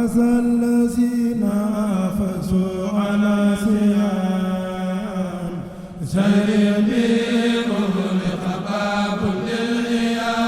فاز الذين حافظوا على صيام شهر أغلق باب للإيام.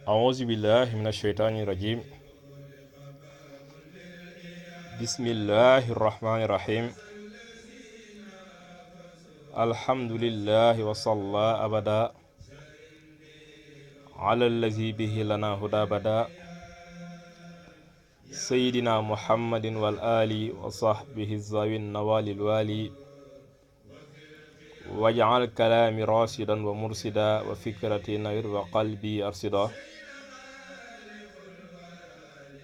أعوذ بالله من الشيطان الرجيم. بسم الله الرحمن الرحيم. الحمد لله وصلى أبدا على الذي به لنا هدى بدا سيدنا محمد والآل وصحبه الزاوي النوال الوالي واجعل كلامي راشدا ومرشدا وفكرتي نوير وقلبي أرشدا.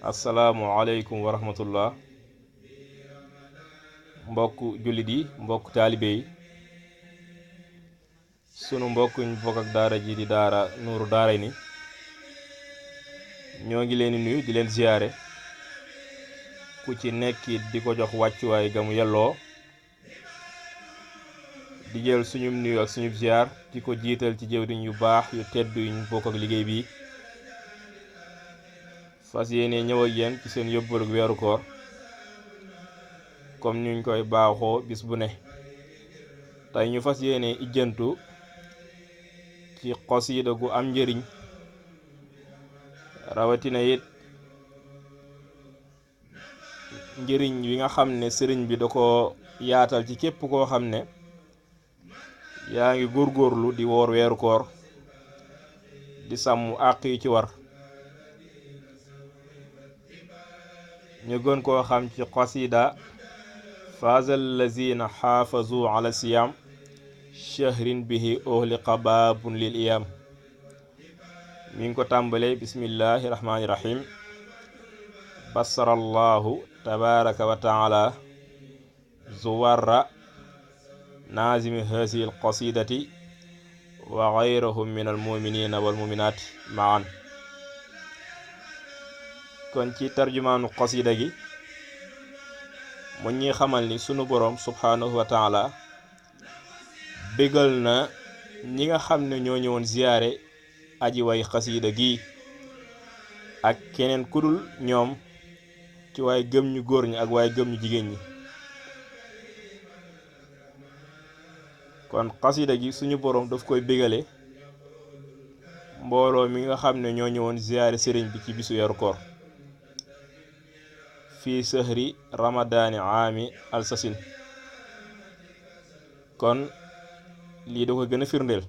السلام عليكم ورحمة الله. mbokk jullit yi mbokk taalibe yi sunu mbokk ñu bokk ak daara ji di daara Nuuru Daarayni ñoo ngi leen di nuyu di leen ziyaare ku ci nekk di ko jox wàccuwaay gamu yelloo di jël suñu nuyu ak suñu ziyaar di ko jiital ci jëwriñ yu baax yu tedd yu ñu bokk ak liggéey bi fas yéene ñëw ak yéen ci seen yóbbalu weeru koor comme niñ koy baaxoo bis bu ne. tey ñu fas yéene ijjantu ci xasiida gu am njëriñ rawatina it njëriñ wi nga xam ne sëriñ bi da ko yaatal ci képp koo xam ne yaa ngi góorgóorlu di woor weeru koor di sàmm àq yi ci war ñu gën koo xam ci xasiida faaza allazina xaafazu ala siyam shahrin bihi ughliqa baabun lil iyam. mi ngi ko tàmbalee bismillahi rahmaani rahim. basarallahu tabaraka wa taala zuwarra naazimi haasihi alqasidati wa gayrahum min almuminina walmuminaati maan. kon ci tarjumaanu qasida gi mu ñuy xamal ni sunu boroom subhaanahu wa taala bégal na ñi nga xam ne ñoo ñëwoon ziyaare aji way xasiida gi ak keneen kudul ñoom ci waay gëm ñu góor ñi ak waay gëm ñu jigéen ñi. kon xasiida gi suñu boroom daf koy bégale mbooloo mi nga xam ne ñoo ñëwoon ziyaare sëriñ bi ci bisu weeru koor fii sëhri ramadaani aami alsasin. kon lii da ko gën a firndeel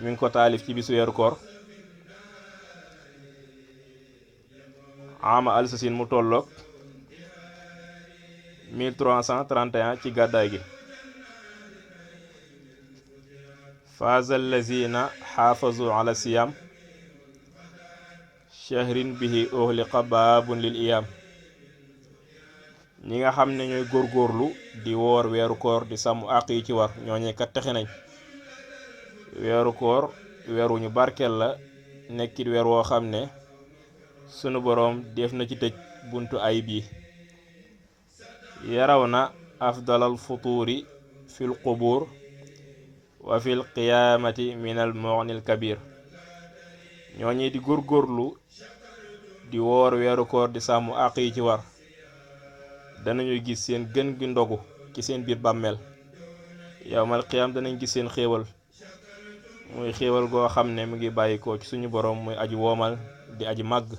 mi ngi ko taalif ci bisu weeru koor aama alsasin mu tolloog 1331 ci gàddaay gi. faaza allazina xaafazu ala siyam shahrin bihi ughliqa baabun lil iyam. ñi nga xam ne ñooy góorgóorlu di woor weeru koor di sàmm àq yi ci war ñooñee kat texe nañ. weeru koor weeru ñu barkeel la nekkit weer woo xam ne sunu boroom def na ci tëj buntu ayib yi. yaraw na afdalal futuuri fil qubuur wa fil qiyaamati minal mu'nil kabir. ñooñee di góorgóorlu di woor weeru koor di sàmm àq yi ci war danañu gis seen gën gi ndogu ci seen biir bàmmeel. yawmal qiyaam danañ gis seen xéewal muy xéewal goo xam ne mu ngi bàyyikoo ci suñu boroom muy aji woomal di aji màgg.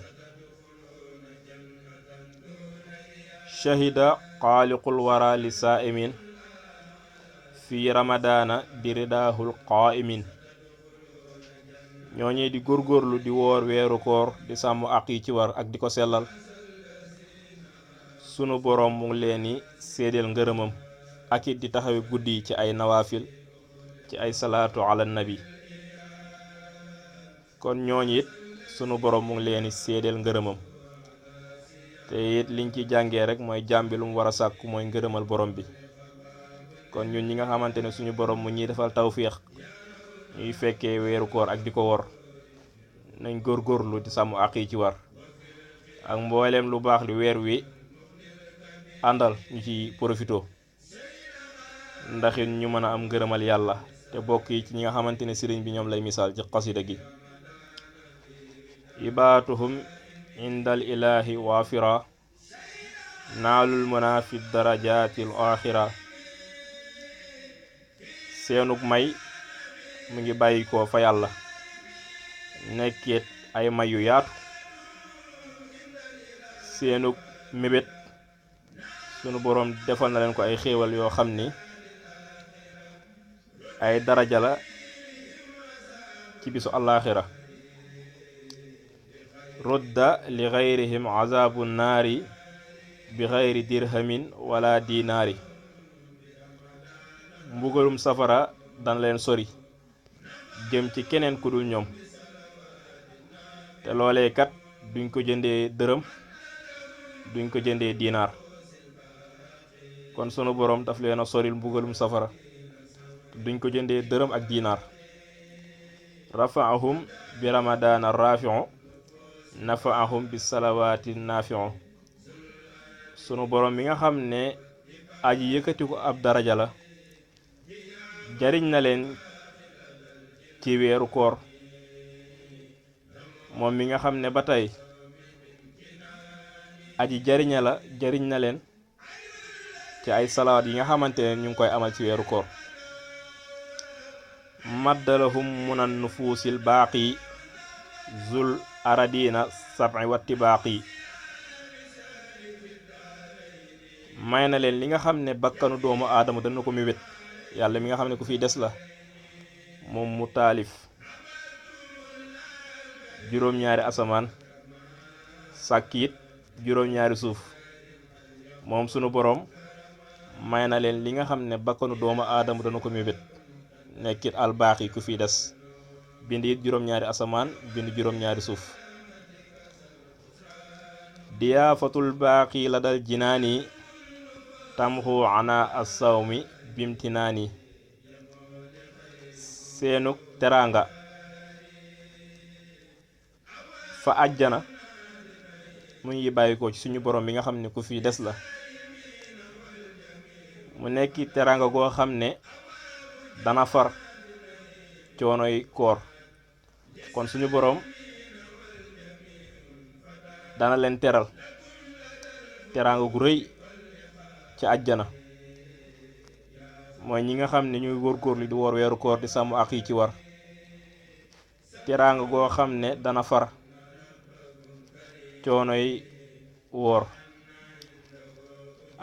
shahida xaaliqul wara li saaimin fi ramadaana bi ridaahul qaaimin. ñooñee di góorgóorlu di woor weeru koor di sàmm àq yi ci war ak di ko sellal sunu boroom mu ngi leen di séedeel ngërëmam ak it di taxawe guddi yi ci ay nawaafil ci ay salaatu ala nabi. kon ñooñu it sunu boroom mu ngi leen di séedeel ngërëmam te it liñ ci jàngee rek mooy jàmbi lu mu war a sàkku mooy ngërëmal borom bi. kon ñun ñi nga xamante ne suñu boroom mu ñuy defal tawfiix ñuy fekkee weeru koor ak di ko wor nañ góorgóorlu di sàmm àq yi ci war ak mbooleem lu baax li weer wi àndal ñu ci profito ndax ñu mën a am ngërëmal yàlla te bokk yi ci ñi nga xamante ne sëriñ bi ñoom lay misaal ci xasida gi. ibaatuhum indal ilahi waafira naalul muna fi darajatil axira seenug may mu ngi bàyyi ko fa yàlla nekkit ay may yu yaatu seenug mébét sunu boroom defal na leen ko ay xéewal yoo xam ni ay daraja la ci bisu àllaaxira rudda li gayrihim azabu naari bi gayri dirhamin wala dinaari mbugalum safara dana leen sori jëm ci keneen ku dul ñoom te loolee kat duñ ko jëndee dërëm duñ ko jëndee dinaar kon sunu boroom daf leen a soril mbugalum safara duñ ko jëndee dërëm ak dinaar rafaahum bi ramadana rafiu nafaahum bi salawaati nafiu sunu boroom mi nga xam ne aji yëkkati ko ab daraja la jariñ na leen ci weeru koor moom mi nga xam ne ba tey aji jariñ na leen ci ay salawaat yi nga xamante ne ñu ngi koy amal ci weeru koor maddalahum munan nufuusil baaqi zul aradina sab'i watti baaqi may na leen li nga xam ne bakkanu doomu aadama dana ko mébét yàlla mi nga xam ne ku fiy des la moom mu taalif juróom-ñaari asamaan sàkkiit juróom-ñaari suuf moom sunu boroom may na leen li nga xam ne bakkanu doomu aadama dana ko mébét nekkit albaax yi ku fiy des bind it juróom-ñaari asamaan bind juróom-ñaari suuf diyaafatul baaqi la dal jinaani tamxu ana assawmi bimtinaani seenuk teraanga fa àjjana mu ngi bàyyi ko ci suñu borom bi nga xam ne ku fi des la mu nekki teraanga goo xam ne dana far coonoy koor kon suñu borom dana leen teral teraanga gu rëy ci àjjana mooy ñi nga xam ne ñuy góorgóorlu di woor weeru koor di sàmm ak yi ci war teraanga goo xam ne dana far coonoy woor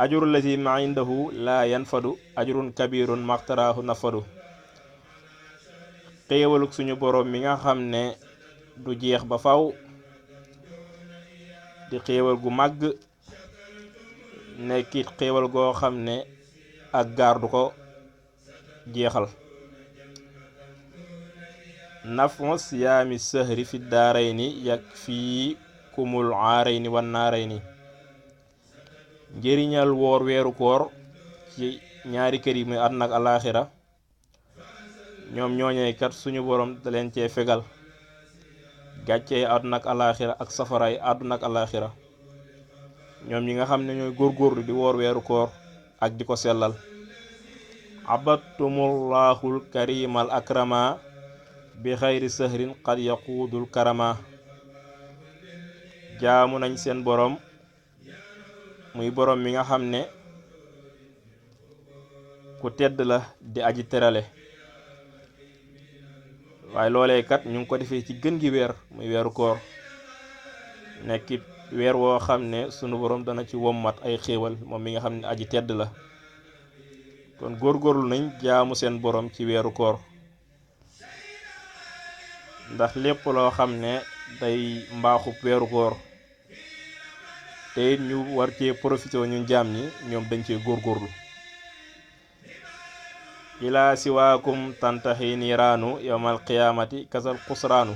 ajurul lazi ma indahu la yanfadu ajrun kabirun maxtaraahu nafadu xéewaluk suñu boroom mi nga xam ne du jeex ba faw di xéewal gu màgg nekkit xéewal goo xam ne ak gaar du ko jeexal nafon siyaami sëhri fi daarayni yak fii kumul aarayni wan naarayni njëriñal woor weeru koor ci ñaari kër yi muy àdduna ak alaaxira ñoom ñooñee kat suñu borom da leen cee fegal gàccee àdduna ak alaaxira ak safaray àdduna ak alaaxira ñoom ñi nga xam ne ñooy góorgóorlu di woor weeru koor ak di ko sellal abattumullahu karimal akrama bi xayri sahrin qad yaquudul karama jaamu nañ seen borom muy borom mi nga xam ne ku tedd la di aji terale waaye loolee kat ñu ngi ko defee ci gën gi weer muy weeru koor nekkit weer woo xam ne sunu borom dana ci wommat ay xéewal moom mi nga xam ne aji tedd la kon góorgóorlu nañ jaamu seen borom ci weeru koor ndax lépp loo xam ne day mbaaxub weeru koor te it ñu war cee profité ñun jaam ñi ñoom dañ cee góorgóorlu ilaa siwaakum tantaxi niiraanu yawmal qiyaamati kasal xusraanu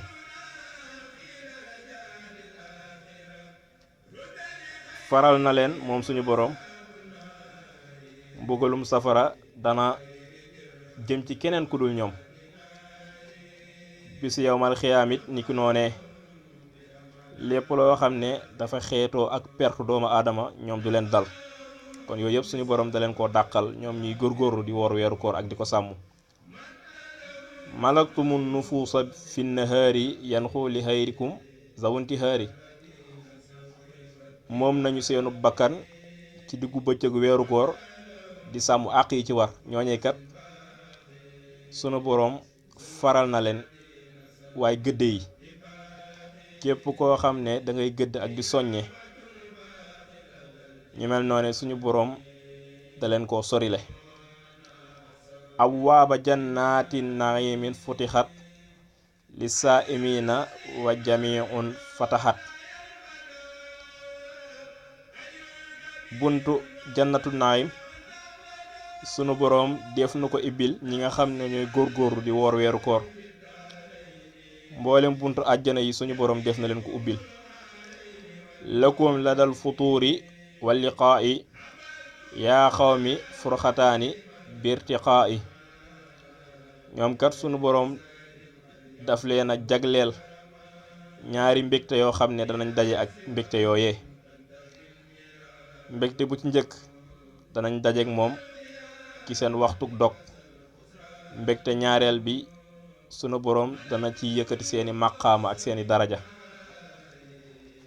faral na leen moom suñu boroom mbugalum safara dana jëm ci keneen ku dul ñoom bisu yawmal xiyaamit ni ki noonee lépp loo xam ne dafa xeetoo ak perte doomu aadama ñoom du leen dal kon yooyu yëpp suñu borom da leen koo dàqal ñoom ñuy góorgóorlu di woor weeru koor ak di ko sàmm malaktumun nufuusa fi nahaari yanxu li xayrikum zawuntihaari moom nañu seenu bakkan ci diggu bëccëgu weeru koor di sàmm àq yi ci war ñooñee kat sunu boroom faral na leen waaye gëdd yi képp koo xam ne da ngay gëdd ak di soññe ñu mel noone suñu boroom da leen koo sorile abwaaba jannatin na'imin futixat li saa'imina wa jami'un fatahat buntu jannatu naim sunu boroom def na ko ibbil ñi nga xam ne ñooy góorgóorlu di woor weeru koor mboolem buntu àjjana yi suñu boroom def na leen ko ubbil lakum ladal futuuri wal liqaa'i yaa xawmi furxataani birtiqaa'i ñoom kat sunu boroom daf leen a jagleel ñaari mbégte yoo xam ne danañ daje ak mbégte yooyee mbégte bu ci njëkk danañ dajeek moom ci seen waxtuk dog mbégte ñaareel bi sunu boroom dana ci yëkkati seeni maqaama ak seeni daraja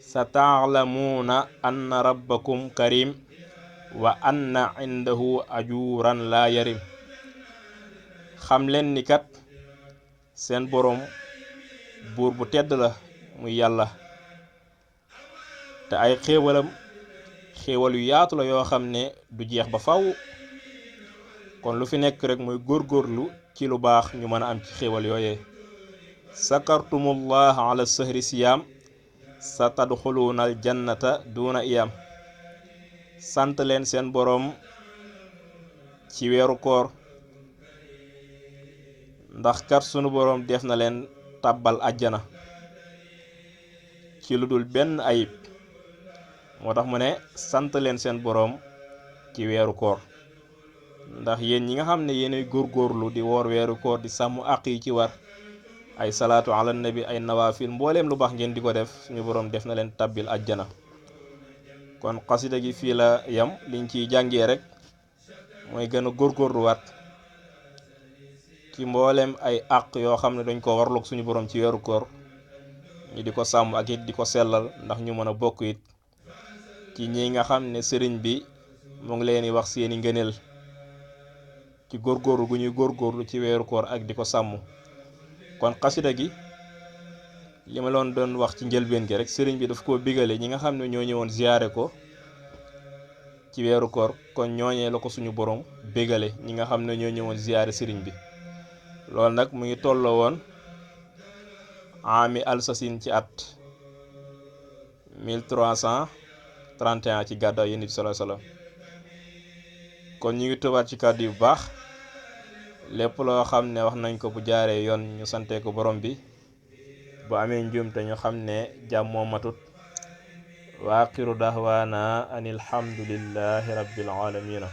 sa ta'lamuuna anna rabbakum karim wa anna indahu ajuran la yarim xam leen ni kat seen boroom buur bu tedd la muy yàlla te ay xéewal yu yaatu la yoo xam ne du jeex ba faw kon lu fi nekk rek mooy góorgóorlu ci lu baax ñu mën a am ci xéewal yooyee sakartumullah ala sahri siyam sa tadxuluuna al jannata duuna iyam sant leen seen boroom ci weeru koor ndax kat sunu boroom def na leen tàbbal àjjana ci lu dul benn ayib moo tax mu ne sant leen seen boroom ci weeru koor ndax yéen ñi nga xam ne yéenay góorgóorlu di woor weeru koor di sàmm àq yi ci war ay salaatu ala nabi ay nawaafil mbooleem lu baax ngeen di ko def suñu boroom def na leen tàbbil àjjana kon xasida gi fii la yam liñ ciy jàngee rek mooy gën a góorgóorluwaat ci mbooleem ay àq yoo xam ne dañ ko warloog suñu boroom ci weeru koor ñu di ko sàmm ak it di ko sellal ndax ñu mën a bokk it ci ñi nga xam ne sëriñ bi mu ngi leen di wax seeni ngëneel ci góorgóorlu gu ñuy góorgóorlu ci weeru koor ak di ko sàmm kon xasida gi li ma loon doon wax ci njëlbeen gi rek sëriñ bi daf koo bigale ñi nga xam ne ñoo ñëwoon ziyaare ko ci weeru koor kon ñooñee la ko suñu borom bégale ñi nga xam ne ñoo ñëwoon ziyaare sëriñ bi loolu nag mu ngi tolloo woon ami alsasin ci at 1331 ci gàddaay Yonent bi sallallahu alayhi wasallam kon ñu ngi tëbaat ci kàddu yu baax lépp loo xam ne wax nañ ko bu jaaree yoon ñu sante ko borom bi bu amee njuumte ñu xam ne jàmm moo matut wa axiru dahwaana an alhamdulillahi rabbil alamina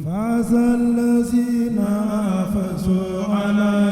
فاز الذين فازوا على